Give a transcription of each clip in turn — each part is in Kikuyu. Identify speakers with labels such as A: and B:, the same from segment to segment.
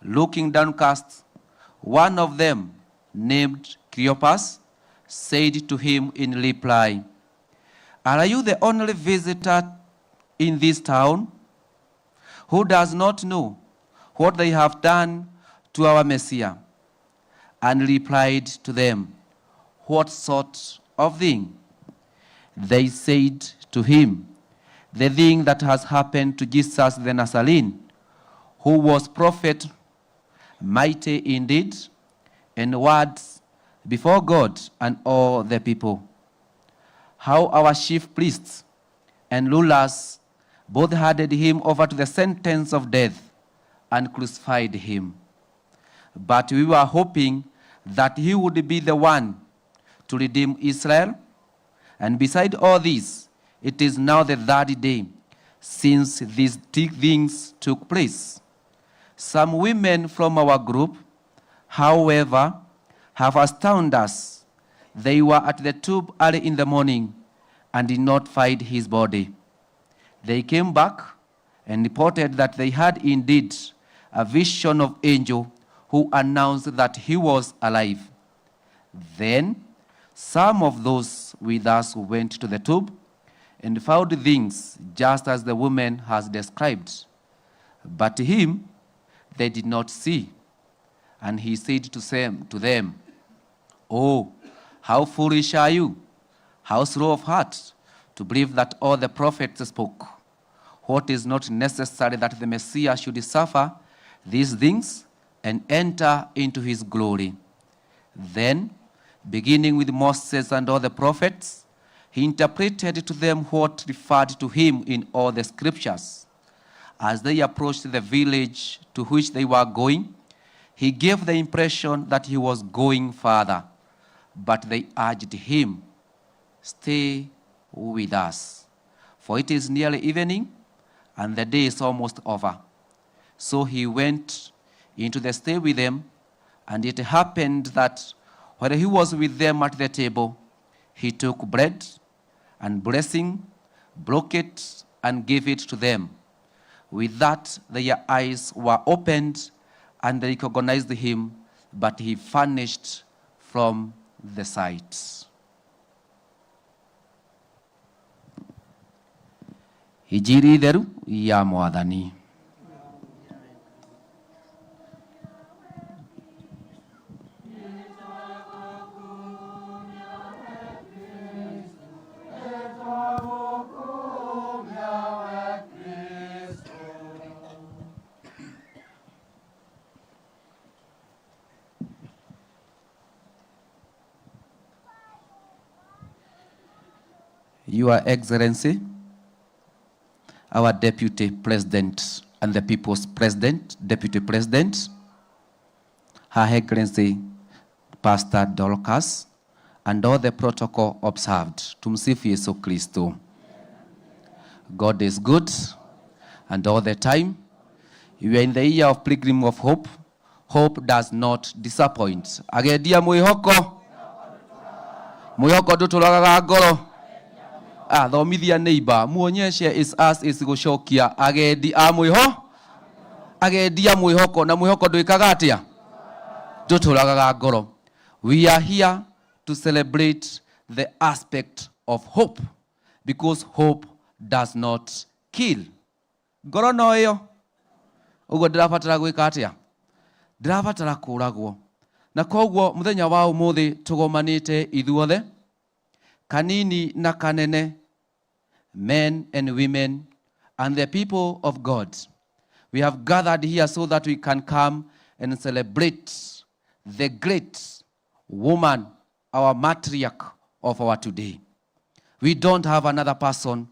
A: looking downcast, one of them, named Cleopas, said to him in reply, Are you the only visitor in this town who does not know what they have done to our Messiah? And replied to them, What sort of thing? They said to him, The thing that has happened to Jesus the Nazarene, who was prophet, mighty indeed, in words before God and all the people. How our chief priests and rulers both handed him over to the sentence of death and crucified him. But we were hoping that he would be the one to redeem Israel. And beside all this, it is now the third day since these things took place. Some women from our group, however, have astounded us. They were at the tomb early in the morning and did not find his body. They came back and reported that they had indeed a vision of angel who announced that he was alive. Then some of those with us went to the tomb and found things just as the woman has described. But him they did not see. And he said to them, Oh, how foolish are you? How slow of heart to believe that all the prophets spoke. What is not necessary that the Messiah should suffer these things and enter into his glory? Then, beginning with Moses and all the prophets, he interpreted to them what referred to him in all the scriptures. As they approached the village to which they were going, he gave the impression that he was going farther. But they urged him, Stay with us, for it is nearly evening, and the day is almost over. So he went into the stay with them, and it happened that while he was with them at the table, he took bread and blessing, broke it, and gave it to them. With that, their eyes were opened, and they recognized him, but he vanished from the sight. Injiri theru ya Mwathani. Your Excellency, our Deputy President and the People's President, Deputy President, Her Excellency Pastor Dorcas, and all the protocol observed. Tumsifu Yesu Kristo. God is good and all the time. We are in the year of Pilgrim of Hope. Hope does not disappoint. Agendia mwihoko. Mwihoko ndutũragaga ngoro. Ah, thomithia neighbor, muonyeshe is us is gũcokia agendi a mwiho agendi a mwihoko na mwihoko ndwĩkaga atĩa ndũtũragaga ngoro. We are here to celebrate the aspect of hope because hope does not kill. Ngoro no ĩyo ũguo ndĩrabatara gwĩka atĩa ndĩrabatara kũragwo na koguo mũthenya wa ũmũthĩ tũgomanĩte ithuothe kanini na kanene, men and women and the people of God. We have gathered here so that we can come and celebrate the great woman, our matriarch of our today. We don't have another person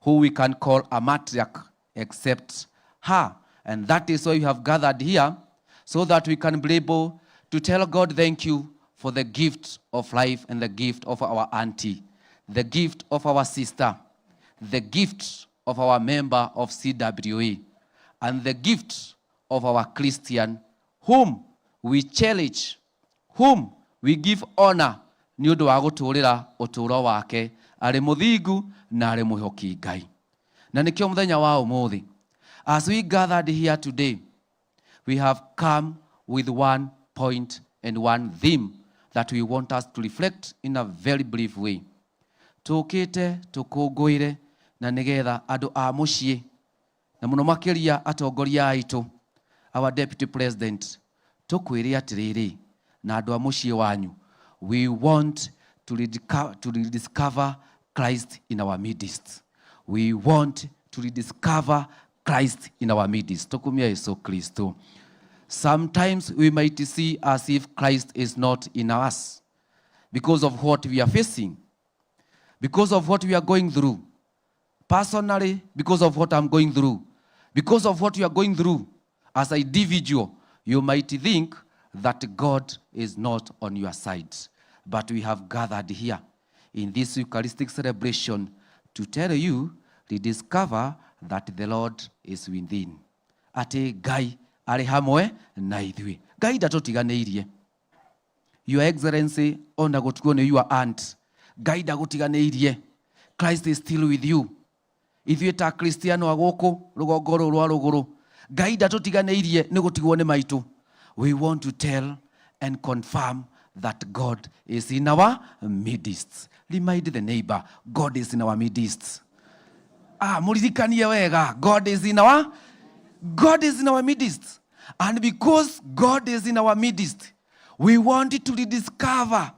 A: who we can call a matriarch except her. And that is why we have gathered here, so that we can be able to tell God thank you for the gift of life and the gift of our auntie, the gift of our sister, the gift of our member of CWA, and the gift of our Christian, whom we cherish, whom we give honor nĩ ũndũ wa gũtũũrĩra ũtũũro wake arĩ mũthingu na arĩ mwĩhoki Ngai. Na nĩkĩo mũthenya wa ũmũthĩ, as we gathered here today, We have come with one point and one theme that we want us to reflect in a very brief way. Tũkĩte tũkũngũĩre na nĩgetha andũ a mũciĩ na mũno makĩria atongoria aitũ, our deputy president, tũkwĩre atĩrĩrĩ na andũ a mũciĩ wanyu, we want to rediscover Christ in our midst. We want to rediscover Christ in our midst. Tukumia Yesu Kristo. Sometimes we might see as if Christ is not in us because of what we are facing, because of what we are going through. Personally, because of what I'm going through, because of what you are going through as an individual, you might think that God is not on your side. But we have gathered here in this Eucharistic celebration to tell you, rediscover that the Lord is within. Atĩ Ngai arĩ hamwe na ithuĩ. Ngai ndatũtiganĩirie. Your Excellency, ona gũtuo nĩ your aunt. Ngai ndagũtiganĩirie. Christ is still with you. Ithuĩ ta Kristiano a gũkũ rũgongo rũrũ rwa rũgũrũ, Ngai ndatũtiganĩirie nĩ gũtigwo nĩ maitũ. We want to tell and confirm that God is in our midst. Remind the neighbor, God is in our midst. Ah, mũririkanie wega, God is in our midst. And because God is in our midst, we want to rediscover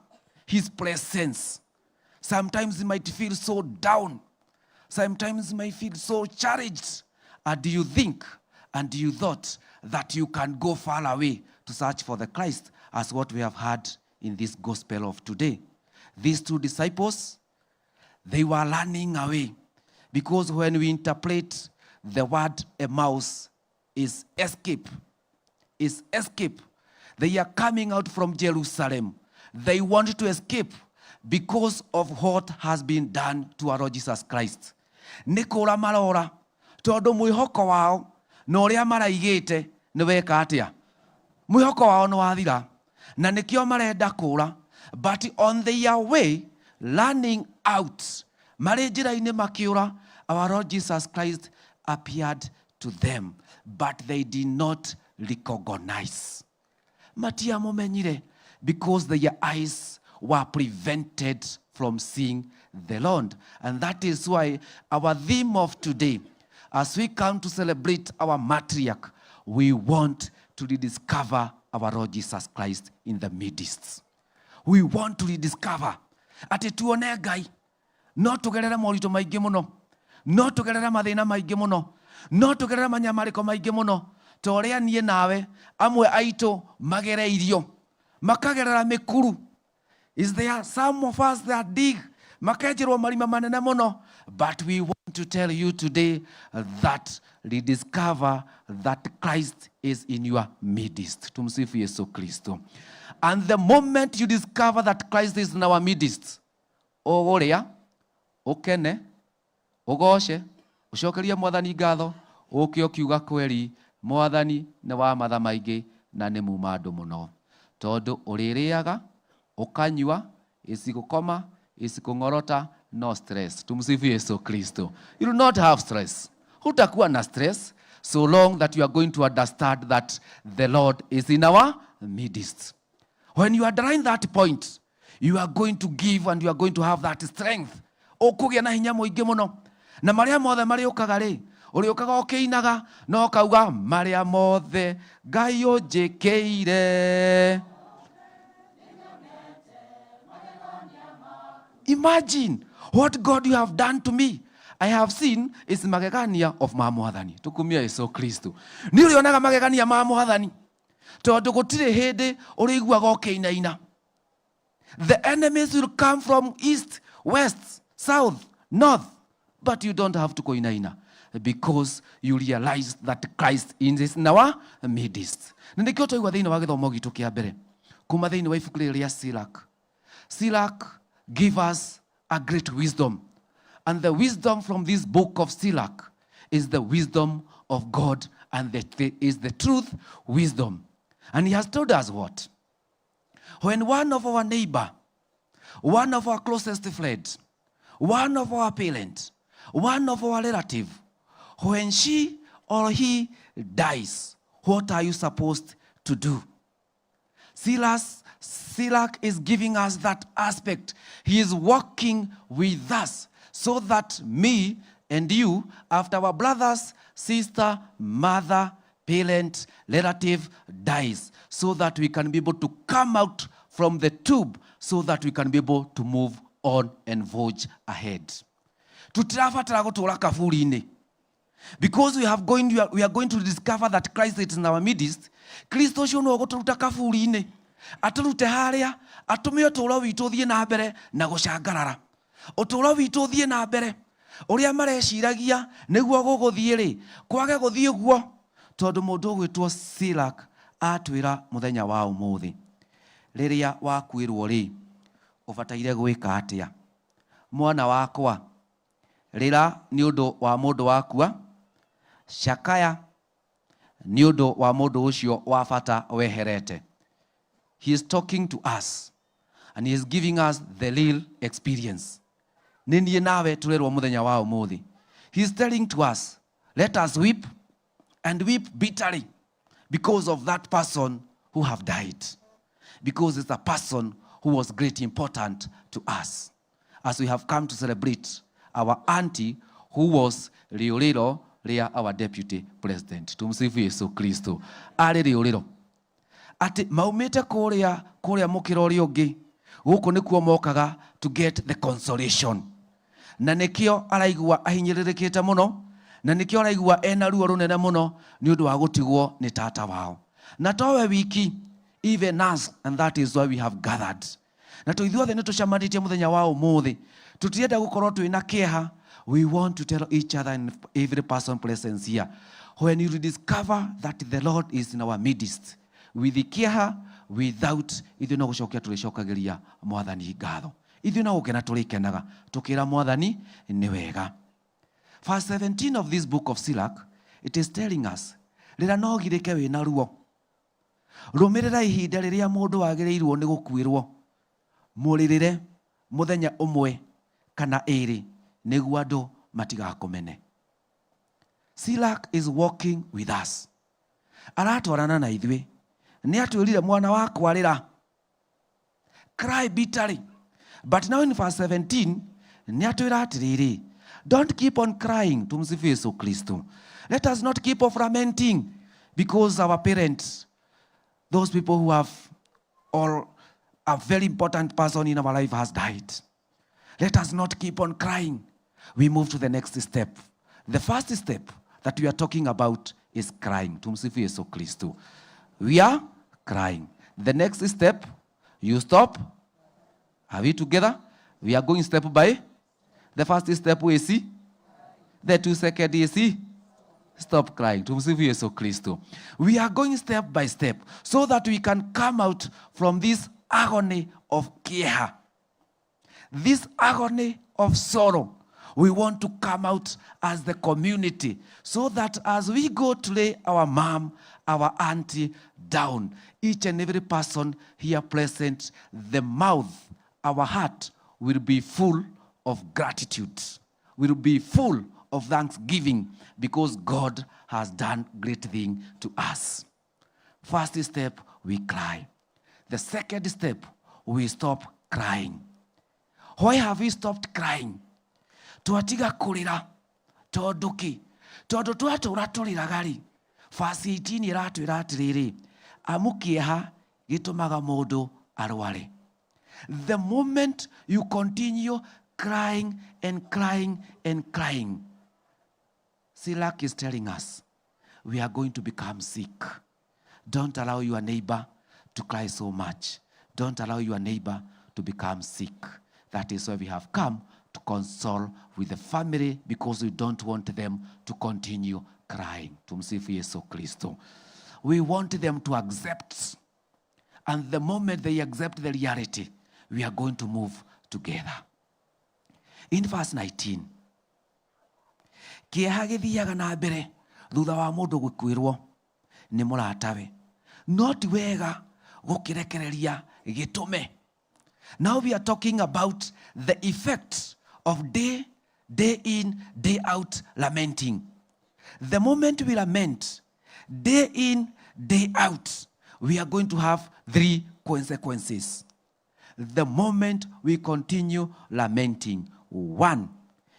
A: his presence. Sometimes you might feel so down. Sometimes you might feel so challenged. And do you think and you thought that you can go far away to search for the Christ, as what we have heard in this gospel of today? These two disciples, they were running away because when we interpret the word Emmaus is escape, is escape. They are coming out from Jerusalem. They want to escape because of what has been done to our Lord Jesus Christ. Nĩ kũra marora tondũ mwĩhoko wao na ũrĩa maraigĩte nĩ weka atĩa, mwĩhoko wao nĩ wathira na nĩkĩo marenda kũra. But on their way running out, marĩ njĩra-inĩ makĩũra, our Lord Jesus Christ appeared to them, but they did not recognize. Matiamũmenyire because their eyes were prevented from seeing the Lord. And that is why our theme of today, as we come to celebrate our matriarch, we want to rediscover our Lord Jesus Christ in the midst. We want to rediscover atĩ tuone Ngai. No tũgerere moritũ maingĩ mũno, no tũgerere mathĩna maingĩ mũno, no tũgerere manyamarĩko maingĩ mũno, ta ũrĩa niĩ nawe amwe aitũ magereirio makagerera mĩkuru. Is there some of us that dig, makenjerwo marima manene mũno? But we want to tell you today that rediscover that Christ is in your midst. Tumsifu Yesu Kristo. And the moment you discover that Christ is in our midst, ũgũrĩa, ũkene, ũgoce, ũcokerie Mwathani ngatho, ũke ũkiuga kweri Mwathani nĩ wa matha maingĩ na nĩ muma andũ mũno, tondũ ũrĩrĩaga, ũkanyua, isigũkoma, isikũng'orota, no stress. Tumsifu Yesu Kristo. You will not have stress. Hutakuwa na stress so long that you are going to understand that the Lord is in our midst. When you underline that point, you are going to give and you are going to have that strength. Ũkũgĩa na hinya mũingĩ mũno na marĩa mothe marĩũkaga rĩ, ũrĩũkaga ũkĩinaga na ũkauga marĩa mothe Ngai ũnjĩkĩire. Imagine what God you have done to me. I have seen is magegania of ma Mwathani. Tukumia Yesu Kristo. Nĩ ũrĩonaga magegania ma Mwathani tondũ gũtirĩ hĩndĩ ũrĩiguaga ũkĩinaina. The enemies will come from east, west, south, north, but you don't have to kũinaina because you realize that Christ is in our midst. Na nĩkĩo twaigua thĩinĩ wa gĩthomo gitũ kĩa mbere kuma thĩinĩ wa ibuku rĩrĩ rĩa Sirach. Sirach give us a great wisdom. And the wisdom from this book of Sirach is the wisdom of God, and is the truth wisdom. And he has told us what? When one of our neighbor, one of our closest friends, one of our parents, one of our relative, when she or he dies, What are you supposed to do? Silas, Sirach is giving us that aspect. He is walking with us so that me and you, after our brothers, sister, mother, parent, relative dies, so that we can be able to come out from the tomb, so that we can be able to move on and voyage ahead. Tutirabatara gũtũra kaburi-inĩ because we are going to discover that Christ is in our midst. Kristo ũcio nĩwe ũgũtũruta kaburi-inĩ, atũrute harĩa, atũme ũtũũro witũ ũthiĩ na mbere na gũcangarara, ũtũũro witũ ũthiĩ na mbere ũrĩa mareciragia nĩguo gũgũthiĩ rĩ, kwage gũthiĩ guo, tondũ mũndũ ũgwĩtwo Sirach atwĩra mũthenya wa ũmũthĩ, rĩrĩa wakuĩrwo rĩ, ũbataire gwĩka atĩa? Mwana wakwa, rĩra nĩ ũndũ wa mũndũ wakua, cakaya nĩ ũndũ wa mũndũ ũcio wa bata weherete. He is talking to us and he is giving us the real experience. Nĩ niĩ nawe tũrerwo mũthenya wa ũmũthĩ. He is telling to us, let us weep and weep bitterly because of that person who have died, because it's a person who was great important to us, as we have come to celebrate our auntie who was rĩũrĩro rĩa our deputy president. Tumsifu Yesu Kristo. Arĩ rĩũrĩro atĩ maumĩte kũrĩa kũrĩa mũkĩra ũrĩa ũngĩ, gũkũ nĩkuo mokaga to get the consolation, na nĩkĩo araigua ahinyĩrĩrĩkĩte mũno, na nĩkĩo araigua ena ruo rũnene mũno nĩ ũndũ wa gũtigwo nĩ tata wao, na towe wiki, even us. And that is why we have gathered, na tũ ithuothe nĩ tũcemanĩtie mũthenya wa ũmũthĩ. Tũtirenda gũkorwo twĩna kĩeha. We want to tell each other and every person present here, when you discover that the Lord is in our midst, with kĩeha, without, ithuĩ no gũcokia tũrĩcokagĩria Mwathani ngatho, ithuĩ no gũkena tũrĩkenaga tũkĩra Mwathani nĩ wega. Verse 17 of this book of Sirach, it is telling us, rĩra no girĩke wĩna ruo, rũmĩrĩra ihinda rĩrĩa mũndũ wagĩrĩirwo nĩ gũkuĩrwo, mũrĩrĩre mũthenya ũmwe kana ĩrĩ nĩguo andũ matigakũmene. Sirach is walking with us, aratwarana na ithuĩ. Nĩ atwĩrire, mwana wakwa, rĩra, cry bitterly. But now in verse 17 nĩ atwĩra atĩrĩrĩ, don't keep on crying. Tumsifu Yesu Kristo. Let us not keep of lamenting because our parents, those people who have or a very important person in our life has died. Let us not keep on crying. We move to the next step. The first step that we are talking about is crying. Tumsifu Yesu Kristo. We are crying. The next step, you stop. Are we together? We are going step by. The first step we see. The two second is see. Stop crying. Tumsifu Yesu Kristo. We are going step by step so that we can come out from this agony of kĩeha, this agony of sorrow. We want to come out as the community so that as we go to lay our mom, our auntie down, each and every person here present, the mouth, our heart will be full of gratitude, will be full of thanksgiving because God has done great thing to us. First step, we cry. The second step, we stop crying. Why have we stopped crying? Twatiga kũrĩra tondũ kĩ? Tondũ twatũra tũrĩraga rĩ, verse 18 ĩratwĩra atĩrĩrĩ, amu kĩeha gĩtũmaga mũndũ arware. The moment you continue crying and crying and crying, Sirach is telling us we are going to become sick. Don't allow your neighbor to cry so much. Don't allow your neighbor to become sick. That is why we have come to console with the family, because we don't want them to continue crying. Tumsifu Yesu Kristo. We want them to accept. And the moment they accept the reality, we are going to move together. In verse 19, kĩeha gĩthiaga na mbere thutha wa mũndũ gũkuĩrwo nĩ mũratawe, no ti wega gũkĩrekereria gĩtũme. Now we are talking about the effect of day in, day out lamenting. The moment we lament, Day in, day out, we are going to have three consequences the moment we continue lamenting. One,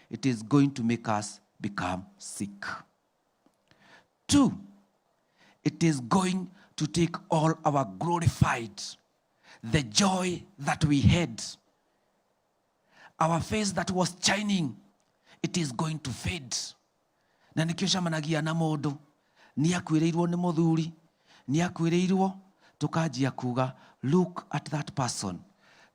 A: it is going to make us become sick. Two, it is going to take all our glorified, the joy that we had, our face that was shining, it is going to fade. Na nĩkĩo cemanagia na mũndũ nĩ akuĩrĩirwo nĩ mũthuri, nĩ akuĩrĩirwo, tũkanjia kuga, "Look at that person."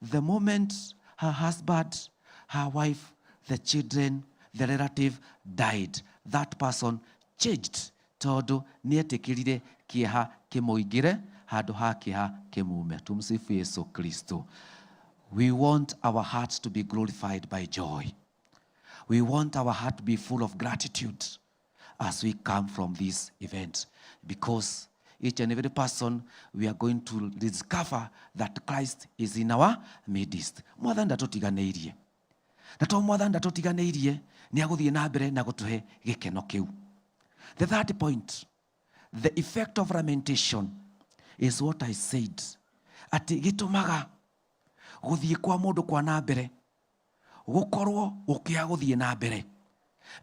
A: The moment her husband, her wife, the children, the relative died, that person changed, tondũ nĩ etĩkĩrire kĩeha kĩmũingĩre handũ ha kĩeha kĩmume. Tumsifu Yesu Kristo. We want our hearts to be glorified by joy. We want our heart to be full of gratitude as we come from this event, because each and every person, we are going to discover that Christ is in our midst. Mwathani ndatũtiganĩirie, na to Mwathani ndatũtiganĩirie, nĩ agũthiĩ na mbere na gũtũhe gĩkeno kĩu. The third point, the effect of lamentation is what I said, atĩ gĩtũmaga gũthiĩ kwa mũndũ kwa na mbere gũkorwo gũkĩaga gũthiĩ na mbere,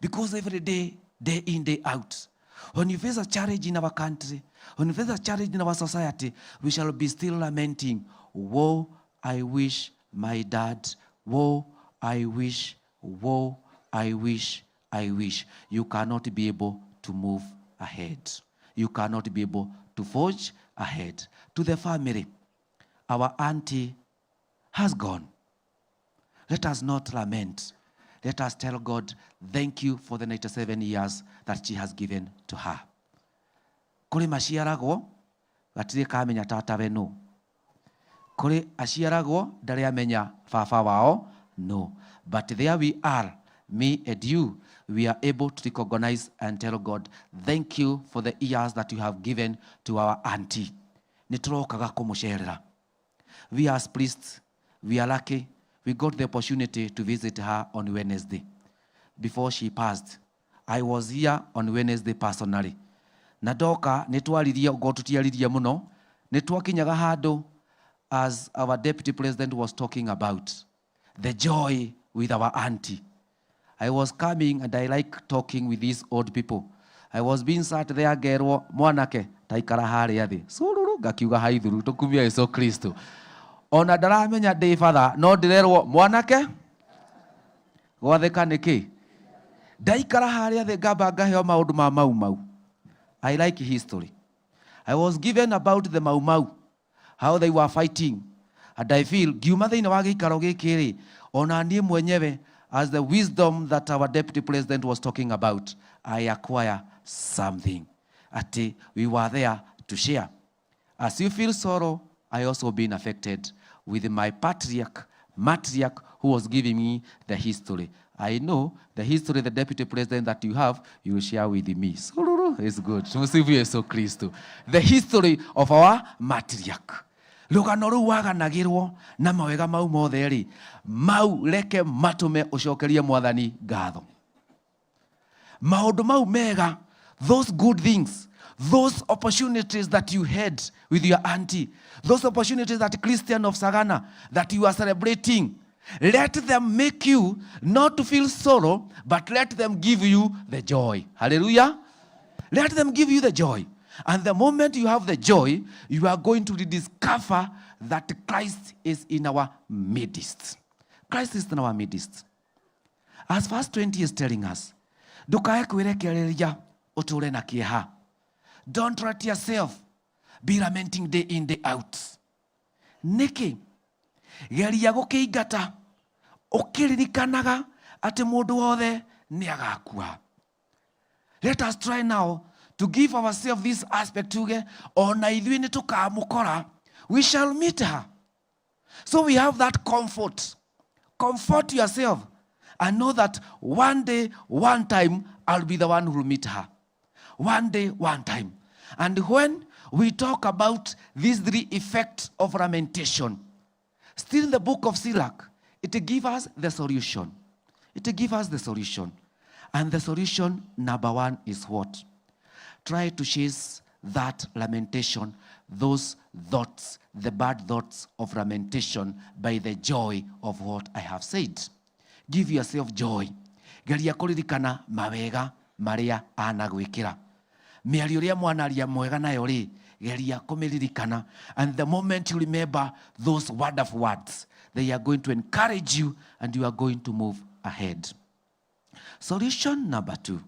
A: because every day, day in, day out, when you face a challenge in our country, when you face a challenge in our society, we shall be still lamenting, "Woe, I wish my dad, woe, I wish, woe, I wish, I wish." You cannot be able to move ahead. You cannot be able to forge ahead. To the family, our auntie has gone. Let us not lament. Let us tell God, thank you for the 97 years that she has given to her. Kũrĩ maciaragwo gatirĩ kamenya tatawe nũ, kũrĩ aciaragwo ndarĩ amenya baba wao no, but there we are, me and you, we are able to recognize and tell God, "Thank you for the years that you have given to our auntie." Nĩ tũrokaga kũmũcerera. We as priests, we are lucky. We got the opportunity to visit her on Wednesday before she passed. I was here on Wednesday personally, na ndoka nĩ twaririe ngo tũtiaririe mũno, nĩ twakinyaga handũ as our deputy president was talking about the joy with our auntie. I was coming, and I like talking with these old people. I was being sat there, ngerwo, "Mwanake, taikara harĩa thĩ cururu," ngakiuga, "Haithuru, tũkumia Yesu Kristo." Ona ndaramenya ndĩ batha, no ndĩrerwo, "Mwanake, gwathĩka nĩkĩ?" Ndaikara harĩa thĩ, ngamba ngaheo maũndũ ma Mau Mau. I like history. I was given about the Mau Mau, how they were fighting, and I feel ngiuma thĩinĩ wa gĩikaro gĩkĩ rĩ, ona niĩ mwenyewe, as the wisdom that our deputy president was talking about, I acquire something, atĩ we were there to share. As you feel sorrow, I also been affected with my patriarch, matriarch, who was giving me the history. I know the history, the deputy president that you have, you will share with me. So it's good. Tumsifu Yesu Kristo. The history of our matriarch. Rũgano rũu waganagĩrwo na mawega mau mothe rĩ, mau reke matũme ũcokerie Mwathani ngatho. Maũndũ mau mega, those good things, those opportunities that you had with your auntie, those opportunities that Christian of Sagana that you are celebrating, let them make you not to feel sorrow, but let them give you the joy. Hallelujah. Let them give you the joy. And the moment you have the joy, you are going to rediscover that Christ is in our midst. Christ is in our midst. As verse 20 is telling us, ndũkae kwĩrekereria ũtũũre na kĩeha. Don't let yourself be lamenting day in, day out. Nĩkĩ? Geria gũkĩingata ũkĩririkanaga atĩ mũndũ wothe nĩ agakua. Let us try now to give ourselves this aspect, tuge ona ithuĩ nĩ tũkamũkora. We shall meet her. So we have that comfort. Comfort yourself and know that one day, one time, I'll be the one who will meet her. One day, one time. And when we talk about these three effects of lamentation, still in the book of Sirach, it gives us the solution. It gives us the solution. And the solution number one is what? Try to chase that lamentation, those thoughts, the bad thoughts of lamentation, by the joy of what I have said. Give yourself joy. Geria kũririkana mawega marĩa anagwĩkĩra. Mĩario ĩrĩa mwanaria mwega nayo rĩ, geria kũmĩririkana. And the moment you remember those wonderful words, they are going to encourage you and you are going to move ahead. Solution number 2.